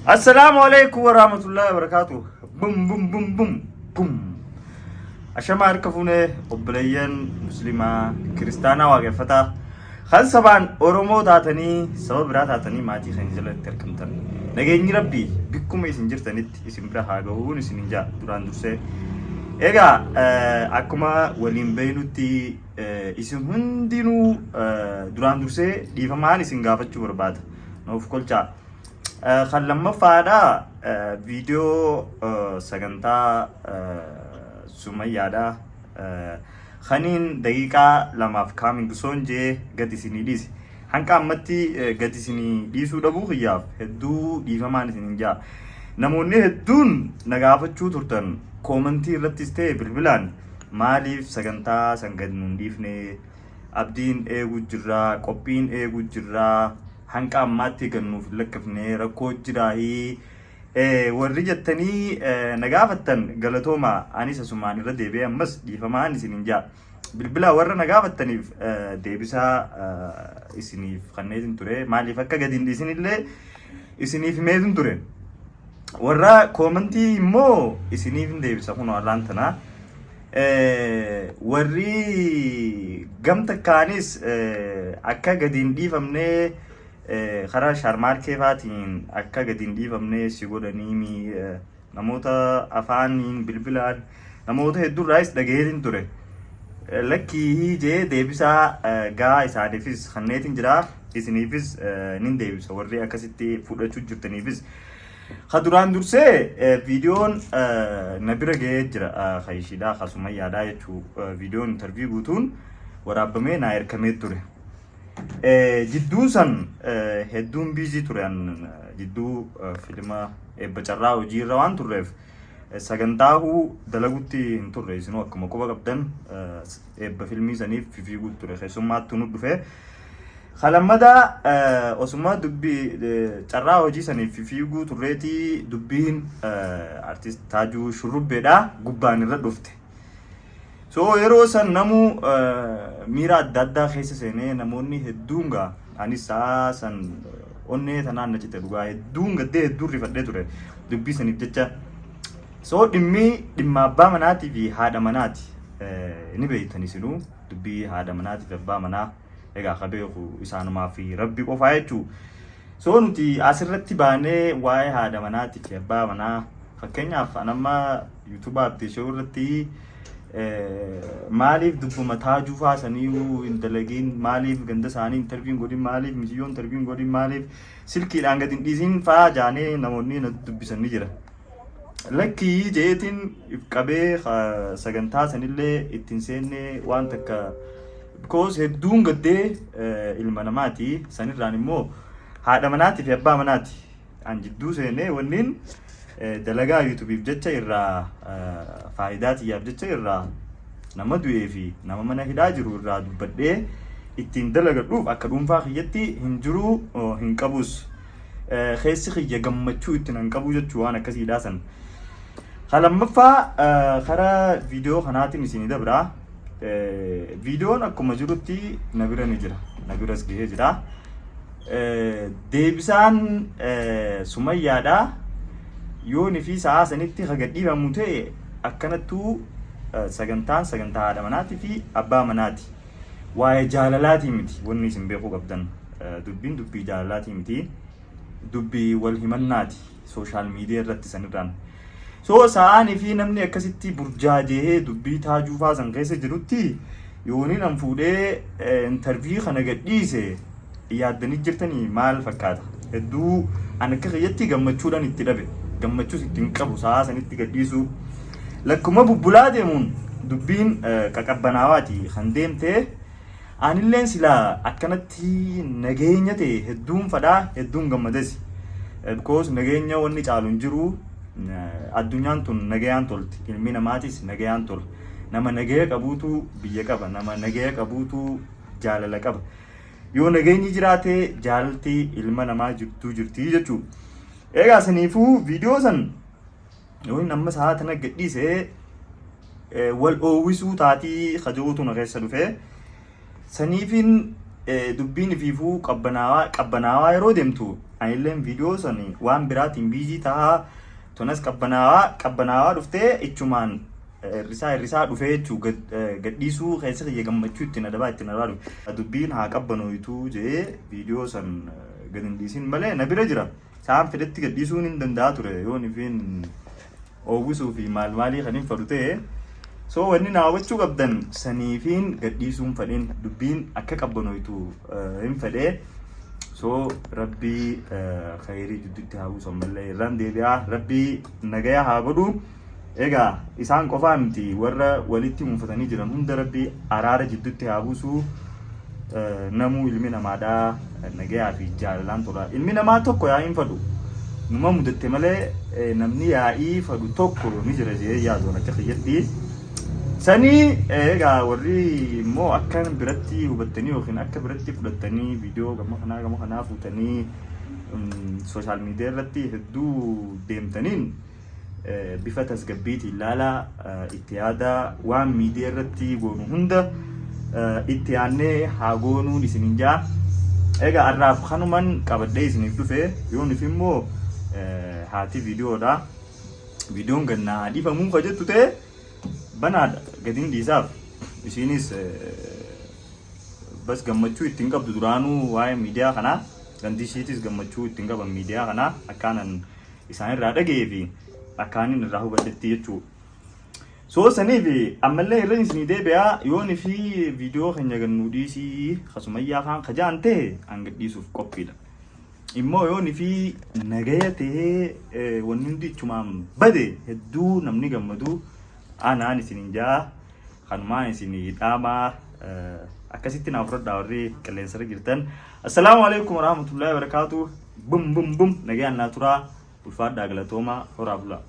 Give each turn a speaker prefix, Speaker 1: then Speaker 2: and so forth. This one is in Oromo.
Speaker 1: Assalaamu alaikum warahmatullahi wabarakatuh. Bum bum bum bum bum. Ashama harka fuunee obboleeyyan muslimaa kiristaanaa waaqeffataa kan sabaan Oromoo taatanii saba biraa taatanii maatii kan jalatti argamtan. Nageenyi Rabbii bikkuma isin jirtanitti isin bira haa gahuun isin hin jaa duraan dursee. Egaa akkuma waliin beeynutti isin hundinuu duraan dursee dhiifamaan isin gaafachuu barbaada. Nuuf kolchaa. Kan lammaffaadha viidiyoo sagantaa Sumayyaadha. Kaniin daqiiqaa 2f coming soon jee gad isinii dhiise. Hanqa ammatti gad isinii dhiisuu dhabuu kiyyaaf hedduu dhiifamaan isinin jaa. Namoonni hedduun na gaafachuu turtan koomantii irrattis ta'e bilbilaan maaliif sagantaa san gad nuun dhiifne abdiin eeguu jirraa qophiin eeguu jirraa hanqa ammaatti gad nuuf hin lakkifne rakkoo jiraahii warri jettanii na gaafattan galatooma anis asumaan irra deebi'ee ammas dhiifamaan isinin jaa. Bilbilaa warra na gaafattaniif deebisaa isiniif kanneetin ture maaliif akka gadi hin dhiisinillee isiniif himeetin ture. Warra koomantii immoo isiniif hin deebisa kunoo har'aan tanaa. Warri gamta kaanis akka gadi hin dhiifamnee karaa shaarmaarkee faatiin akka gadi hin dhiifamnee si godhanii namoota afaaniin bilbilaan namoota hedduurraayis dhagaheetiin ture. Lakkii jee deebisaa gaa isaaniifis kanneetiin jira isiniifis nin deebisa warri akkasitti fudhachuu jirtaniifis. Ka duraan dursee viidiyoon na bira ga'ee jira ka ishiidhaa ka Sumayyaadhaa jechuu viidiyoon intarvii guutuun waraabamee naa erkamee ture. Jidduu san hedduun biizii ture jidduu filma eebba carraa hojii irra waan turreef sagantaahuu dalagutti hin turre isinuu akkuma quba qabdan eebba filmii saniif fifiiguu ture keessummaattuu nu dhufe. Ka lammadaa osuma dubbii carraa hojii saniif fiiguu turreetii dubbiin artist Taajuu Shurrubbeedha gubbaan irra dhufte. So yeroo san namuu miira adda addaa keessa seenee namoonni hedduun gaa anis sa'a san onnee tanaan na cite dhugaa hedduun gaddee hedduun rifadhee ture dubbii saniif jecha. So dhimmi dhimma abbaa manaatii fi haadha manaati ni beektan isinuu dubbii haadha manaatii fi abbaa manaa. Egaa ka beeku isaanumaa fi rabbi qofaa jechuu. So nuti asirratti baanee waa'ee haadha manaatii fi abbaa manaa fakkeenyaaf an amma YouTube Abdii Show irratti maaliif dubbuma taajuu faa saniyyuu hin dalagiin maaliif ganda isaanii interviin godhin maaliif misiyyoo interviin godhin maaliif silkiidhaan gadi hin dhiisin faa jaanee namoonni na dubbisan ni jira. Lakkii jeetiin if qabee sagantaa sanillee ittiin seennee waan takka because hedduun gaddee ilma namaati sanirraan immoo haadha manaatii fi abbaa manaati an jidduu seenee wanniin dalagaa yuutuubiif jecha irraa faayidaa tiyyaaf jecha irraa nama du'ee fi nama mana hidhaa jiru irraa dubbadhee ittiin dalagadhuuf akka dhuunfaa kiyyatti hin jiru hin qabus. Keessi kiyya gammachuu itti nan qabu jechuu waan akkasiidhaa san. Ka lammaffaa karaa viidiyoo kanaatiin isinii dabra. Viidiyoon akkuma jirutti na bira ni jira. Na biras gahee jira. Deebisaan Sumayyaadha. Yooni fi sa'aa sanitti ka gadhiifamu ta'e akkanattuu sagantaan sagantaa haadha manaatii fi abbaa manaati. Waa'ee jaalalaatii miti wanni isin beekuu qabdan. Dubbiin dubbii jaalalaatii miti. Dubbii wal himannaati sooshaal miidiyaa irratti sanirraan. So sa'aanii fi namni akkasitti burjaajee dubbii taajuu faa san keessa jirutti yooniin an fuudhee intarvii kana gadhiise yaaddanii jirtanii maal fakkaata? Hedduu an akka kiyyatti gammachuudhaan itti dhabe. Gammachuus itti hin qabu sa'aa sanitti gadhiisuu. Lakkuma bubbulaa deemuun dubbiin qaqabbanaawaati kan deemte. Anilleen silaa akkanatti nageenya ta'e hedduun fadhaa hedduun gammades. Because nageenya wanni caalu hin jiru. Addunyaan tun nagayaan tolti. Ilmi namaatis nagayaan tola. Nama nagaya qabuutu biyya qaba. Nama nagaya qabuutu jaalala qaba. Yoo nageenyi jiraate jaalalti ilma namaa jirtuu jirti jechuudha. Egaa saniifuu viidiyoo san yoo inni amma sa'aa tana gadhiise wal oowwisuu taatii kajo'uutu na keessa dhufe. Saniifin dubbiin ifiifuu qabbanaawaa qabbanaawaa yeroo deemtu Anilleen viidiyoo sani waan biraatiin busy tahaa tonas qabbanaawaa qabbanaawaa dhuftee ichumaan hir'isaa hir'isaa dhufee jechuu gadhiisuu keessa kiyya gammachuu ittiin adabaa ittiin adabaa dhufe. Dubbiin haa qabbanooytuu jee viidiyoo san gad hin dhiisin malee na bira jira. Sa'aan fedhetti gadhiisuun hin danda'a ture yoon ifiin oowwisuu fi maal maalii kan hin fedhu ta'e. So wanni naa hubachuu qabdan saniifiin gadhiisuun fedhin dubbiin akka qabbanooytu hin fedhee. So Rabbii khayrii jidduutti haa buusu, ammallee irraan deebi'aa, Rabbii nagaya haa godhu. Egaa isaan qofaa miti, warra walitti muufatanii jiran hunda Rabbii araara jidduutti haa buusu. Namuu ilmi namaadhaa nagayaa fi jaalalaan tola. Ilmi namaa tokko yaa'iin fadhu. Numa mudatte malee namni yaa'ii fadhu tokko ni jira jee yaaduun akka kiyyatti. Sanii egaa warri immoo akka biratti hubattanii yookiin akka biratti fudhattanii viidiyoo gama kanaa fuutanii social media irratti hedduu deemtaniin bifa tasgabbiitiin ilaalaa, itti yaadaa. Waan miidiyaa irratti goonu hunda itti yaadnee haa goonuun isinin jaa. Egaa har'aaf kanuman qabadhee isiniif dhufe. Yoonif immoo haati viidiyoodha. Viidiyoon gannaa dhiifamuu ka jettu ta'e banaadha, gadiin dhiisaaf. Isiinis bas gammachuu ittiin qabdu duraanuu waa'ee miidiyaa kanaa, gandi ishiitis gammachuu ittiin qaban miidiyaa kanaa akkaanan isaanirraa dhaga'ee fi akkaanin irraa hubadhetti jechuudha. So saniif ammallee irra isinii deebi'aa, yooni fi viidiyoo keenya gannuu dhiisii kasumayyaa faan kajaan ta'e an gadhiisuuf qophiidha. Immoo yooni fi nagaya ta'ee wanni hundi ichumaan bade hedduu namni gammadu anaan isinin jaa, kanumaan isinii dhaamaa, akkasitti naaf fudhadhaa warri qilleensarra jirtan. Assalaamu alaikum warahmatullahi wabarakatuh. Bum bum bum, nagayaan naa turaa, ulfaadhaa, galatoomaa, horaa bulaa.